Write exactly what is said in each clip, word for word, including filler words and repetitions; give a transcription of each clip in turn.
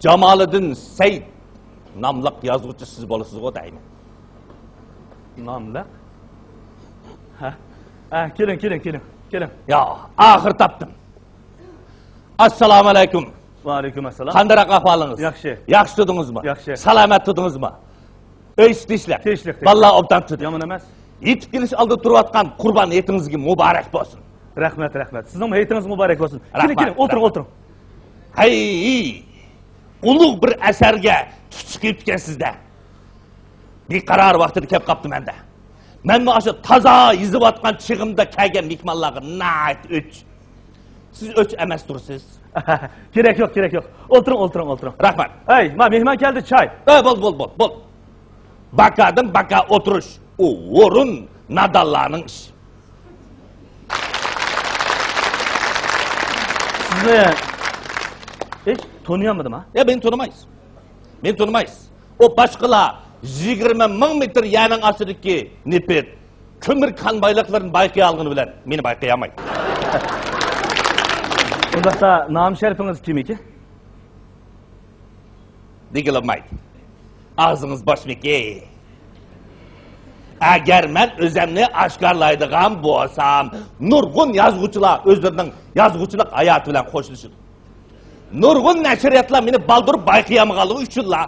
جامالىدىن سەيىت ناملىق يازغۇچى سىز بولىسىزغۇ دەيمەن. ناملىق؟ ھە. ھە، كېلىڭ، كېلىڭ، كېلىڭ، كېلىڭ. يا، ئاخىر تاپتىم. ئەسسالامۇ ئەلەيكۇم. ۋەئەلەيكۇم ئەسسالام. قانداق ئەھۋالىڭىز؟ ياخشى. ياخشى تۇردىڭىزمۇ؟ ياخشى. سالامەت تۇردىڭىزمۇ؟ ئۆي ئىشى تىنچلىق. تىنچلىق، تىنچلىق. بالىلار ئوبدان تۇردى. يامان ئەمەس. يېتىپ كېلىش ئالدىدا تۇرۇۋاتقان قۇربان ھېيتىڭىزگە مۇبارەك بولسۇن. رەھمەت، رەھمەت. سىزنىڭمۇ ھېيتىڭىز مۇبارەك بولسۇن. كېلىڭ، رەھمەت، كېلىڭ، ئولتۇرۇڭ، رەھمەت. ئولتۇرۇڭ. ھەي، ئۇلۇغ بىر ئەسەرگە تۇتۇش قىلىپتىكەنسىز-دە. بىقارار ۋاقتىدا كەپ قاپتىمەن-دە. مەنمۇ ئاشۇ تازا يېزىۋاتقان چېغىمدا كەلگەن مېھمانلارغا ناھايىتى ئۆچ. سىز ئۆچ ئەمەس تۇرسىز. كېرەك يوق، كېرەك يوق. ئولتۇرۇڭ، ئولتۇرۇڭ، ئولتۇرۇڭ. رەھمەت. ئەي، ما مېھمان كەلدى، چاي. ئە، بولدى، بولدى، بولدى، بولدى. باكادىن باكا ئولتۇرۇش، ئۇ ھۇرۇن نادانلارنىڭ ئىشى. سىزنى ھېچ تونۇيالمىدىم ھە. يا، مېنى تونۇمايسىز. مېنى تونۇمايسىز. ئۇ باشقىلار يىگىرمە مىڭ مېتىر يەرنىڭ ئاستىدىكى نېفىت، كۆمۈر كان بايلىقلىرىنى بايقىيالىغىنى بىلەن مېنى بايقىيالمايدۇ. ئۇنداقتا نام شەرىپىڭىز كىمكى؟ دېگىلىمايدۇ. ئاغزىڭىز بوشمىكى؟ ئەگەر مەن ئۆزۈمنى ئاشكارىلايدىغان بولسام، نۇرغۇن يازغۇچىلار ئۆزلىرىنىڭ يازغۇچىلىق ھاياتى بىلەن خوشلىشىدۇ. نۇرغۇن نەشرىياتلار مېنى بالدۇر بايقىيالمىغانلىقى ئۈچۈنلا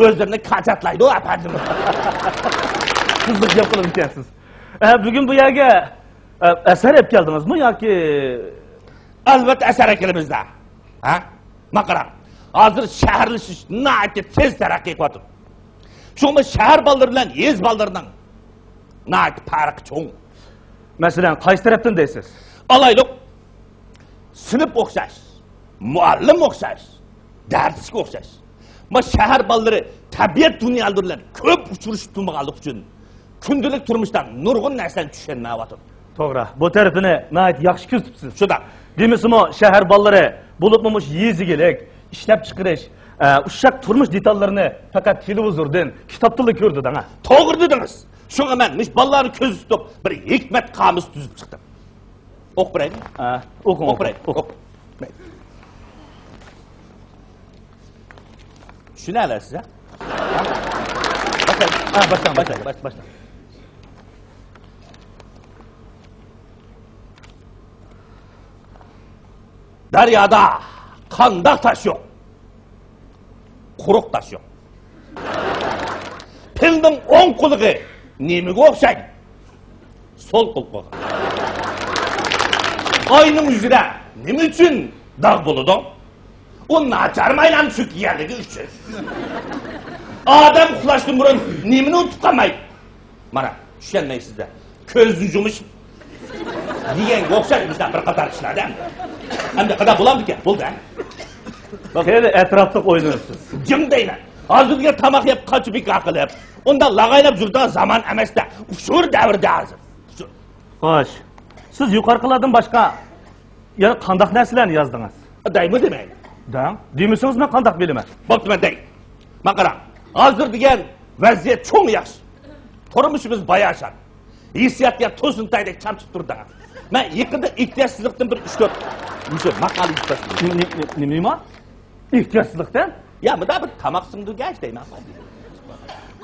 ئۆزلىرىنى كاچاتلايدۇ، ئەپەندىم. قىزىق گەپ قىلىدىكەنسىز. ئە، بۈگۈن بۇ يەرگە، ئە، ئەسەر ئېلىپ كەلدىڭىزمۇ ياكى؟ ئەلۋەتتە، ئەسەر ئەكېلىمىز-دە. ھە؟ مانا قاراڭ، ھازىر شەھەرلىشىش ناھايىتى تېز تەرەققىي قىلىۋاتىدۇ. شۇڭا شەھەر بالىلىرى بىلەن يېزا بالىلىرىنىڭ ناھايىتى پەرقى چوڭ. مەسىلەن، قايسى تەرەپتىن دەيسىز؟ ئالايلۇق، سىنىپ ئوخشاش، مۇئەللىم ئوخشاش، دەرسلىك ئوخشاش. مانا شەھەر بالىلىرى تەبىئەت دۇنيالىرى بىلەن كۆپ ئۇچرىشىپ تۇرمىغانلىقى ئۈچۈن كۈندىلىك تۇرمۇشتا نۇرغۇن نەرسىنى چۈشەنمەيۋاتىدۇ. توغرا، بۇ تەرىپىنى ناھايىتى ياخشى كۆرسىتىپسىز. شۇنداق. دېمىسىمۇ، شەھەر بالىلىرى، بولۇپمۇ مۇشۇ يېزا ئىگىلىك، ئىشلەپچىقىرىش، ئە، ئۇششاق تۇرمۇش دېتاللىرىنى پەقەت تېلېۋىزوردىن، كىتابتىنلا كۆرىدۇ دەڭە. توغرا دېدىڭىز. شۇڭا مەن مۇشۇ بالىلارنى كۆزدە تۇتۇپ، بىر ھېكمەت قامۇسى تۈزۈپ چىقتىم. ئوقۇپ بېرەيلى. ھە، ئوقۇڭ، ئوقۇپ بېرەيلى. ئوقۇڭ. ئوقۇپ. چۈشىنەلەيسىز، ھە؟ ھە، باشلاڭ، باشلاڭ، باشلاڭ، باشلاڭ. دەريادا قانداق تاش يوق؟ قۇرۇق تاش يوق. پىلنىڭ ئوڭ قۇلىقى نېمىگە ئوخشايدۇ؟ سول قۇلىقىغا. ئاينىڭ يۈزىدە نېمە ئۈچۈن داغ بولىدۇ؟ ئۇ ناچارمۇ ئايلانىپ چۈشۈپ كەلگەنلىكى ئۈچۈن. ئادەم ئۇخلاشتىن بۇرۇن نېمىنى ئۇنتۇپ قالمايدۇ؟ مانا، چۈشەنمەيسىز-دە. كۆزنى يۇمۇش دېگەنگە ئوخشاش مۇشۇنداق بىر قاتار ئىشلاردا. ئەمدى قانداق بولامدىكەن؟ بولدى، ھە؟ خېلى ئەتراپلىق ئويلىنىپسىز. جىڭ دەيمەن. ھازىر دېگەن تاماق يەپ، قاچا بىكار قىلىپ، ئۇنداق لاغايلاپ يۈرىدىغان زامان ئەمەس-دە. ئۇچۇر دەۋرىدە ھازىر. ئۇچۇر. خوش. سىز يۇقىرىقىلاردىن باشقا يەنە قانداق نەرسىلەرنى يازدىڭىز؟ دەيمۇ دېمەيلى. دەڭ. دېمىسىڭىز مەن قانداق بىلىمەن؟ بوپتۇ، مەن دەي. مانا قاراڭ. ھازىر دېگەن ۋەزىيەت چوڭ ياخشى. تۇرمۇشىمىز باياشان. ھېسسىيات دېگەن توسۇنتايدەك چامچىپ تۇرىدۇ. مەن يېقىندا ئېھتىياجسىزلىقتىن بىر ئۈچ تۆت مۇشۇ ماقالە يېزىپ تاشلىدىم. نېمە، نېمە، نېمە؟ ئېھتىياجسىزلىقتىن؟ يا، مۇنداق بىر تاماق سىڭدۈرگەچ دەيمەن.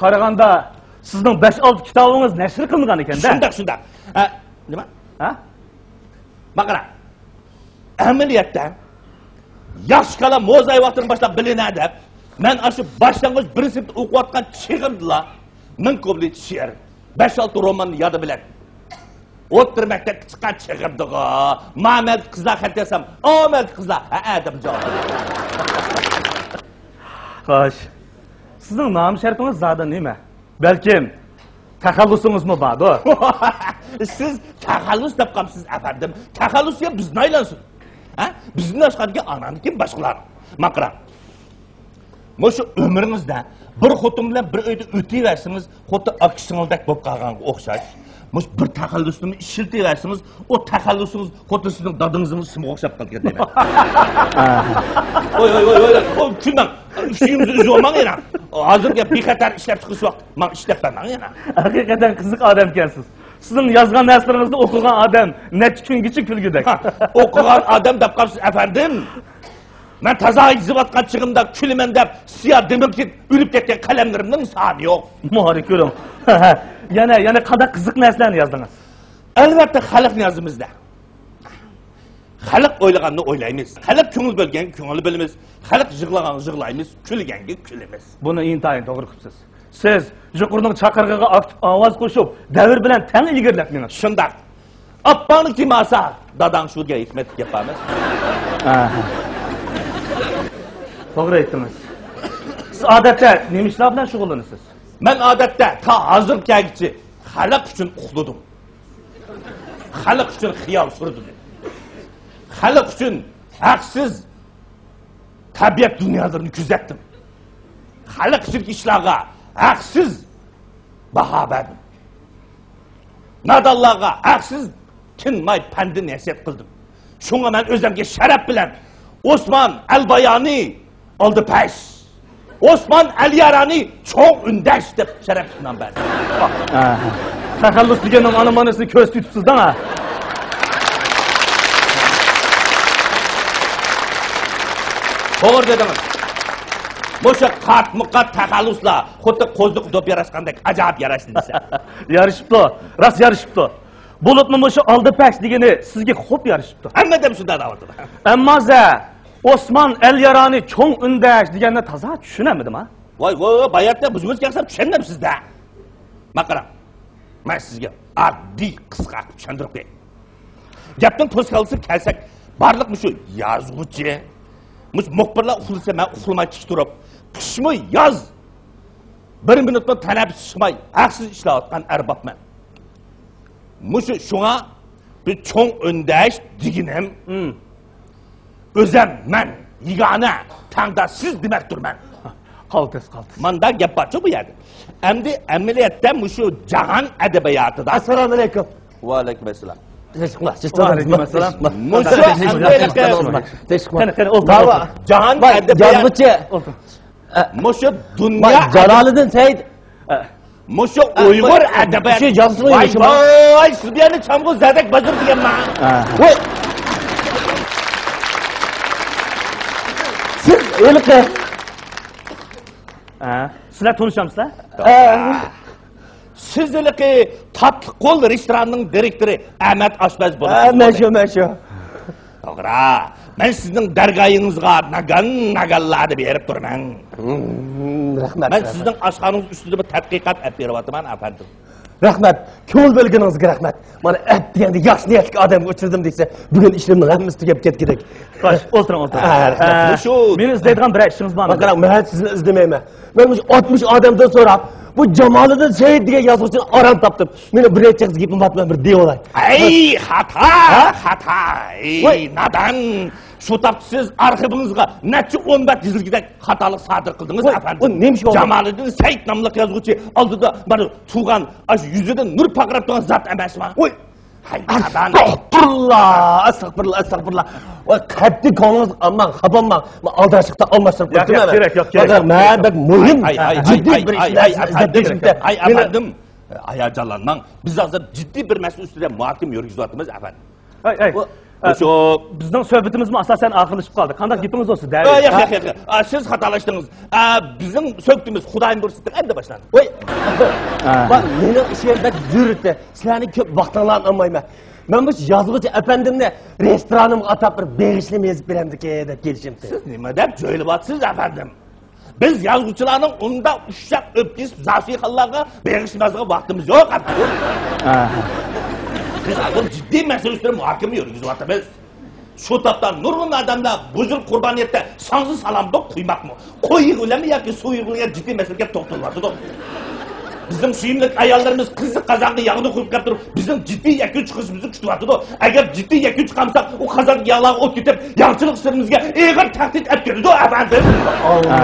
قارىغاندا، سىزنىڭ بەش-ئالتە كىتابىڭىز نەشر قىلىنغان ئىكەن-دە. شۇنداق، شۇنداق. ھە، نېمە؟ ھە؟ مانا قارا. ئەمەلىيەتتە، ياخشى كالا موزاي ۋاقتىدىن باشلاپ بىلىنە دەپ، مەن ئاشۇ باشلانغۇچ بىرىنچى سىنىپتا ئوقۇۋاتقان چېغىمدىلا مىڭ كۇپلېت شېئىر، بەش-ئالتە روماننى ياد بىلەتتىم. ئوتتۇرا مەكتەپكە چىققان چېغىمدىغۇ، مامەلدە قىزلار خەت يازسام، ئامەلدە قىزلار ھەئە دەپ جاۋاب بېرىدۇ. خوش. سىزنىڭ نام شەرىپىڭىز زادى نېمە؟ بەلكىم تەخەللۇسىڭىزمۇ باردۇ؟ سىز تەخەللۇس دەپ قاپسىز، ئەپەندىم. تەخەللۇس يا بىزنى ئايلانسۇن. ھە؟ بىزدىن ئاشقان ئاناندىن كېيىن باشقىلار. مانا قاراڭ. مۇشۇ ئۆمرىڭىزدە بىر خوتۇن بىلەن بىر ئۆيدە ئۆتۈۋەرسىڭىز، خۇددى ئاكا سىڭىلدەك بولۇپ قالغانغا ئوخشاش. مۇشۇ بىر تەخەللۇسنىمۇ ئىشلىتىۋەرسىڭىز، ئۇ تەخەللۇسىڭىز خۇددى سىزنىڭ دادىڭىزنىڭ ئىسمىغا ئوخشاپ قالغان دېمەك. ۋوي، ۋوي، ۋوي، ۋوي، ۋوي، كۈلمەڭ. ئۈچىيىڭىزنى ئۈزۈۋالماڭ يەنە. ھازىرقى بىخەتەر ئىشلەپچىقىرىش ۋاقتى. ماڭا ئىشلەپ بەرمەڭ يەنە. ھەقىقەتەن قىزىق ئادەمكەنسىز. سىزنىڭ يازغان نەرسىلىرىڭىزنى ئوقۇغان ئادەم نەچچە كۈنگىچە كۈلگۈدەك. ھا، ئوقۇغان ئادەم دەپ قاپسىز، ئەپەندىم. مەن تازا يېزىۋاتقان چېغىمدا كۈلىمەن دەپ سىيا دېمىپ كېتىپ ئۆلۈپ كەتكەن قەلەملىرىمنىڭ سانى يوق. مانا كۆرۈڭ. يەنە، يەنە قانداق قىزىق نەرسىلەرنى يازدىڭىز؟ ئەلۋەتتە، خەلقنى يازىمىز-دە. خەلق ئويلىغاننى ئويلايمىز. خەلق كۆڭۈل بۆلگەنگە كۆڭۈل بۆلىمىز. خەلق يىغلىغانغا يىغلايمىز، كۈلگەنگە كۈلىمىز. بۇنى ئىنتايىن توغرا قىپسىز. سىز يۇقىرىنىڭ چاقىرىقىغا ئاكتىپ ئاۋاز قوشۇپ، دەۋر بىلەن تەڭ ئىلگىرىلەپ مېڭىڭ. شۇنداق. ئاپپاڭنى كىم ئالسا، داداڭ شۇ دېگەن ھېكمەتلىك گەپ بارمىز. ئاھا. توغرا ئېيتتىڭىز. سىز ئادەتتە نېمە ئىشلار بىلەن شۇغۇللىنىسىز؟ مەن ئادەتتە تا ھازىرغا كەلگۈچە خەلق ئۈچۈن ئۇخلىدىم. خەلق ئۈچۈن خىيال سۈردۈم. خەلق ئۈچۈن ھەقسىز تەبىئەت دۇنيالىرىنى كۆزەتتىم. خەلق ئىچىدىكى ئىشلارغا ھەقسىز باھا بەردىم. نادانلارغا ھەقسىز تىنماي پەندى نەسىھەت قىلدىم. شۇڭا مەن ئۆزۈمگە شەرەپ بىلەن ئوسمان ئەلبايانى ئالدى پەش، ئوسمان ئەليارانى چوڭ ئۈندەش دەپ شەرەپلىك نام بەردىم. ئاھا. تەخەللۇس دېگەننىڭ ئانا مانىسىنى كۆرسىتىۋېتىپسىز دەڭ ھە. توغرا دېدىڭىز. مۇشۇ قاتمۇقات تەخەللۇسلار خۇددى قوزۇق دوپ ياراشقاندەك ئاجايىپ ياراشتى دېسە. يارىشىپتۇ، راست يارىشىپتۇ. بولۇپمۇ مۇشۇ ئالدى پەش دېگىنى سىزگە خوپ يارىشىپتۇ. ھەممە ئادەم شۇنداق دەۋاتىدۇ. ئەمما زە، ئوسمان ئەليارانى چوڭ ئۈندەش دېگەننى تازا چۈشىنەلمىدىم ھە. ۋاي، ۋاي، ۋاي، باياتتا بىز ئۆزگەرسەم چۈشەنمەمسىز-دە. ماقارا، مەن سىزگە ئاددىي قىسقا قىلىپ چۈشەندۈرۈپ بېرەي. گەپنىڭ توسالغۇسىغا كەلسەك، بارلىق مۇشۇ يازغۇچى، مۇشۇ مۇخبىرلار ئۇخلىسا، مەن ئۇخلىماي تىك تۇرۇپ، قىشمۇ ياز، بىر مىنۇتمۇ تەنەپپۇس چىقماي، ھەقسىز ئىشلەۋاتقان ئەربابمەن. مۇشۇ شۇڭا بىر چوڭ ئۈندەش دېگىنىم، ئۆزەم مەن يېگانە، تەڭداش سىز دېمەك تۇرمەن. قالتىس، قالتىس. ماندا گەپ بارچۇ بۇ يەردە. ئەمدى ئەمەلىيەتتە مۇشۇ جاھان ئەدەبىياتىدا. ئەسسالامۇ ئەلەيكۇم. ۋەئەلەيكۇم ئەسسالام. تىنچلىقمۇ؟ ۋەئەلەيكۇم ئەسسالام. مۇشۇ ئەمەلىيەتتە قېنى، قېنى، ئولتۇر، جاھان ئولتۇر. ئەدەبىياتى. يازغۇچى. ئولتۇر. مۇشۇ دۇنيا ۋاي، جالالىدىن سەئىد. مۇشۇ ئۇيغۇر ئەدەبىيات. شۇ يازسىمۇ ۋاي، يېشىما؟ ۋاي، سىز بۇ يەرنى چامغۇر زەردەك باستۇردى دېگەنما؟ ۋاي. سىز ھېلىقى. سىلەر تونۇشامسىلەر؟ سىز ھېلىقى تاتلىق قول رېستوراننىڭ دىرېكتورى ئەمەت ئاشپەز بولۇپسىز. مەن شۇ، مەن شۇ. توغرا. مەن سىزنىڭ دەرگاھىڭىزغا ناگان-ناگانلاردا بېرىپ تۇرىمەن. ھىم، رەھمەت، مەن رەھمەت. سىزنىڭ ئاشخانىڭىز ئۈستىدە بىر تەتقىقات ئېلىپ بېرىۋاتىمەن، ئەپەندىم. رەھمەت. كۆڭۈل بۆلگىنىڭىزگە رەھمەت. مانا ئەتىگەندە ياخشى نىيەتلىك ئادەمگە ئۇچرىدىم دېسە، بۈگۈن ئىشلىرىمنىڭ ھەممىسى تۈگەپ كەتكۈدەك. خوش، ئولتۇرۇڭ، ئولتۇرۇڭ. ھە، رەھمەت. ھە، مۇشۇ مېنى ئىزدەيدىغان بىرەر ئىشىڭىز بارمۇ؟ قاراڭ، مەن سىزنى ئىزدىمەيمەن. مەن مۇشۇ ئاتمىش ئادەمدىن سوراپ، بۇ جامالىدىن سەئىد دېگەن يازغۇچىنى ئاران تاپتىم. مېنىڭ بىر نەچچە قىز گېپىم بار، مەن بىر دېيىۋالاي. ئەي، خاتا، ھە؟ خاتا، ئەي، ۋاي. نادان. شۇ تاپتا سىز ئارخىپىڭىزغا نەچچە ئون بەت يېزىلگۈدەك خاتالىق سادىر قىلدىڭىز، ۋاي، ئەپەندىم. ئۇ نېمە ئىش بولدى؟ جامالىدىن سەئىد ناملىق يازغۇچى ئالدىدا مانا تۇرغان، ئاشۇ يۈزىدىن نۇر پارقىراپ تۇرغان زات ئەمەسمۇ؟ ۋاي. ھەي، نادان. ئەستەغپۇرۇللا، ئەستەغپۇرۇللا، ئەستەغپۇرۇللا. ۋاي، قەتئىي كۆڭلىڭىزگە ئالماڭ، خاپا بولماڭ. مەن ئالدىراشلىقتا ئالماشتۇرۇپ ياق، قويدۇم ياق، ئەمەس. كېرەك يوق، كېرەك يوق. مەن بەك مۇھىم، ھەي، ھەي، جىددىي ھەي، بىر ھەي، ئىشنى ھەي، سىزدىن ئەپەندىم، تېپىشتە. ھەي، مېنى ئەپەندىم. ھاياجانلانماڭ. بىز ھازىر جىددىي بىر مەسىلە ئۈستىدە مۇھاكىمە يۈرگۈزۈۋاتىمىز، ئەپەندىم. ھەي، ھەي. ئۇ، ئە، شۇ بىزنىڭ سۆھبىتىمىزمۇ ئاساسەن ئاخىرلىشىپ قالدى. قانداق گېپىڭىز بولسا دەۋېرىڭ. ئە، ياق، ياق، ياق، ياق. ئا، سىز خاتالاشتىڭىز. ئا، بىزنىڭ سۆھبىتىمىز خۇدايىم بۇيرۇسا ئەمدى باشلاندى. ۋاي. ئا. مېنىڭ ئىشىم بەك زۆرۈر. سىلەرنىڭ كۆپ ۋاقتىڭلارنى ئالمايمەن. مەن مۇشۇ يازغۇچى ئەپەندىمنى رېستورانىمغا ئاتاپ بىر بېغىشلىما يېزىپ بېرەمدىكىن دەپ كېلىشىمتى. سىز نېمە دەپ جۆيلىۋاتىسىز، ئەپەندىم؟ بىز يازغۇچىلارنىڭ ئۇنداق ئۇششاق ئۆپكىسى زاسىخانلارغا بېغىشلىما يازىدىغان ۋاقتىمىز يوق، ئەپەندىم. ئاھا. بىز ھازىر جىددىي مەسىلە ئۈستىدە مۇھاكىمە يۈرگۈزۈۋاتىمىز. شۇ تاپتا نۇرغۇن ئادەملەر بۇ يىل قۇربانىيەتتە ساڭزا سالامدۇق قۇيماقمۇ، قوي يېگۈلەرمۇ ياكى سۇ يېگۈلەر جىددىي مەسىلىگە توختىلىۋاتىدۇ. بىزنىڭ سۆيۈملۈك ئاياللىرىمىز قىزىق قازانغا ياغنى قۇيۇپ كەپ تۇرۇپ، بىزنىڭ جىددىي يەكۈن چىقىرىشىمىزنى كۈتۈۋاتىدۇ. ئەگەر جىددىي يەكۈن چىقارمىساق، ئۇ قازاندىكى ياغلارغا ئوت كېتىپ، ياغچىلىق سىرىمىزگە ئېغىر تەھدىت ئەپ كېلىدۇ، ئەپەندىم. ئاللا!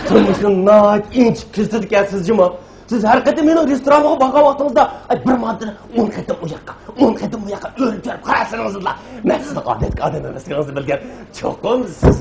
تۇرمۇشنىڭ ناھايىتى ئىنچىكە كۆزىتىدىكەنسىز جۇمۇ. سىز ھەر قېتىم مېنىڭ رېستورانىمغا بارغان ۋاقتىڭىزدا، ئاي، بىر ماددىنى ئون قېتىم ئۇ ياققا، ئون قېتىم بۇ ياققا ئۆرۈپ يۈرۈپ قارىسىڭىزلا، مەن سىزنىڭ ئادەتتىكى ئادەم ئەمەسلىكىڭىزنى بىلگەن. چوقۇم سىز